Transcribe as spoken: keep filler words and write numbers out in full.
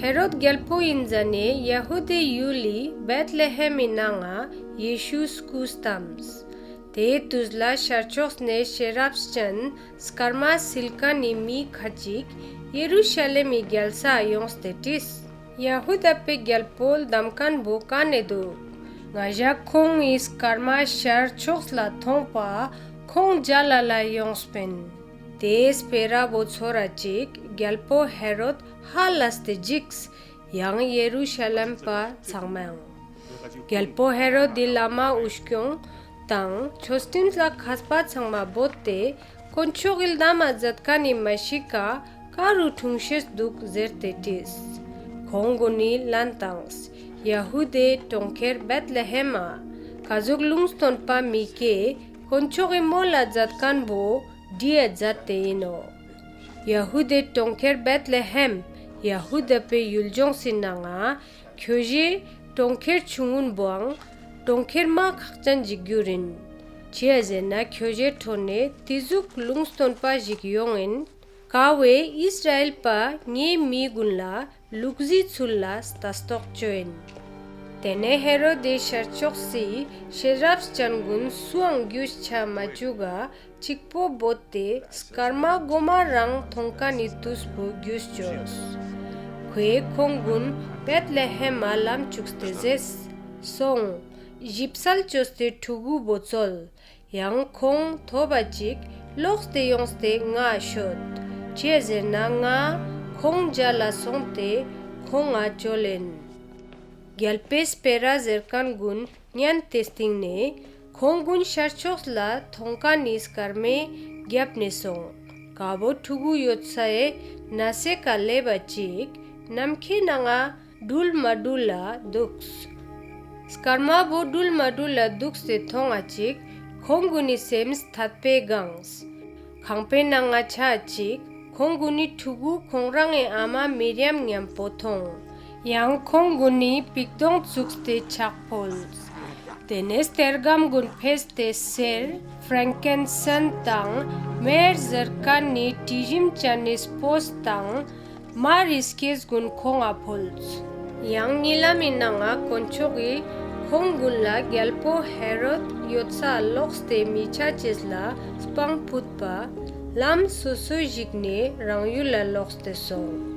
ཧེ་རོད་གྱལ་པོ་ཨིན་ཟ་ནེ་ཡ་ཧུ་དཱའེ་ཡུལ་ལི་བེད་ལེ་ཧེམ་མི་ནང་ང་ཡེ་ཤུ་སྐུ་ལྟམས། ཏེ་ཏུས་ལ་ཤར་ཕྱོགས་ནེ་ཤེས་རབ་ཅན་སྐར་མ་སིལ་ཁན་ནི་མི་ཁ་ཅིག་ཡེ་རུ་ཤ་ལེམ་མི་གྱལ་སའ་ཡོངས་ཏེ་དྲིས། ཡ་ཧུ་དཱ་པའེ་གྱལ་པོ་ལྟམ་ཁན་བོ་ཀ་ནེ་དུག། ང་ཞ་ཁོང་ངི་སྐར་མ་ཤར་ཕྱོགས་ལ་ཐོང་པ་ཁོང་ཇལ་ལ་ལ་ཡོངས་པིན། ཏེ་སྤེ་ར་བོ་ཚོར་ར་ཅིག་གྱལ་པོ་ཧེ་རོད་ཧ་ལས་ཏེ་ཇིགས། ཡང་ཡེ་རུ་ཤ་ལེམ་པ་ཚང་མའང་། གྱལ་པོ་ཧེ་རོད་དི་ལ་མ་འུ་སྐྱོང་དང་ཆོས་ཁྲིམས་ལ་ཁས་པ་ཚང་མ་བོས་ཏེ་དཀོན་མཆོག་གི་ལྡམ་མ་ཛད་ཁན་ནི་མ་ཤི་ཀ་ཀ་རུ་ཁྲུངས་ཤེས་དུག་ཟེར་ཏེ་དྲིས། ཁོང་གུན་ནི་ལན་ཏངས། ཡ་ཧུ་དཱའེ་གྲོང་ཁྱེར་བེད་ལེ་ཧེམ་མ་ཀ་ཟུག་ལུང་སྟོན་པ་མི་ཀའེ་དཀོན་མཆོག་གི་མོལ་ལ་ཛད་ཁན་བོ་བྲིའ་ཛད་ཏེ་ཨིན་ནོག། ཡ་ཧུ་དཱའེ་གྲོང་ཁྱེར་བེད་ལེ་ཧེམ། ཡ་ཧུ་དཱ་པའེ་ཡུལ་ཇོངས་སི་ནང་ང་ཁྱོ་ཞའེ་གྲོང་ཁྱེར་ཆུང་ངུན་བོའང་གྲོང་ཁྱེར་མ་ཁག་ཅན་ཞིག་གྱུར་ཨིན། ཅིའ་ཟེར་ན་ཁྱོ་ཞའེ་ཕྲོ་ནེ་ཏེ་ཟུག་ལུང་སྟོན་པ་ཞིག་ཡོང་ཨིན། ཀ་བོའེ་ཨིས་ར་ཨེལ་པ་ངའེ་མི་གུན་ལ་ལུག་རྫིའི་ཚུལ་ལ་ལྟ་རྟོག་ཅོ་ཨིན། ཏེ་ནེ་ཧེ་རོད་དི་ཤར་ཕྱོགས་སི་ཤེས་རབ་ཅན་གུན་སུའང་གྱུས་ཆ་མ་ཅུག་ག་ཅིག་པོ་བོས་ཏེ་སྐར་མ་གོ་མ་རང་ཐོང་ཁན་ནི་ཏུས་པོ་གྱུས་ཅོས། ཁོའེ་ཁོང་གུན་བེད་ལེ་ཧེམ་མ་ལམ་ཅུགས་ཏེ་ཟེརས། སོང་། ཞིབ་སལ་ཅོས་ཏེ་ཕྲུ་གུ་བོ་ཙོལ། ཡང་ཁོང་ཐོབ་བ་ཅིག་ལོགས་ཏེ་ཡོངས་ཏེ་ངའ་ཤོད། ཅིའ་ཟེར་ན་ངའང་ཁོང་ཇལ་ལ་སོང་སྟེ་ཁོང་ང་ཅོལ་ཨིན། གྱལ་པོའེ་སྤེ་ར་ཟེར་ཁན་གུན་ཉན་ཏེ་སྟིང་ནེ་ཁོང་གུན་ཤར་ཕྱོགས་ལ་ཐོང་ཁན་ནི་སྐར་མའེ་གྱབ་ནེ་སོང་། ཀ་བོ་ཕྲུ་གུ་ཡོད་སའེ་ནས་སི་ཀ་ལེབ་བ་ཅིག་ནམ་ཁའེ་ནང་ང་དྲུལ་མ་དྲུལ་ལ་དུགས། སྐར་མ་བོ་དྲུལ་མ་དྲུལ་ལ་དུགས་ཏེ་ཐོང་ང་ཅིག་ཁོང་གུན་ནི་སེམས་ཐད་པའེ་གངས། ཁང་པའེ་ནང་ང་ཆའ་ཅིག་ཁོང་གུན་ནི་ཕྲུ་གུ་ཁོང་རང་ངི་ཨ་མ་མིར་ཡམ་ཉམ་པོ་ཐོང་། ཡང་ཁོང་གུན་ནི་པིག་དོང་ཙུགས་ཏེ་ཆག་ཕོལས། ཏེ་ནེ་སྟེར་སྒམ་གུན་ཕེས་ཏེ་སེར་ཕྲེང་ཀིན་སེན་དང་མེར་ཟེར་ཁན་ནི་དྲི་ཞིམ་ཅན་ནི་སྤོས་དང་མར་རི་སྐྱེས་གུན་ཁོང་ང་ཕོལས། ཡང་ཉི་ལམ་མི་ནང་ང་དཀོན་མཆོག་གི་ཁོང་གུན་ལ་གྱལ་པོ་ཧེ་རོད་ཡོད་སའ་ལོགས་ཏེ་མི་ཆ་ཅེས་ལ་སྤང་ཕུད་པ་ལམ་སོ་སོ་ཞིག་ནེ་རང་ཡུལ་ལ་ལོགས་ཏེ་སོང་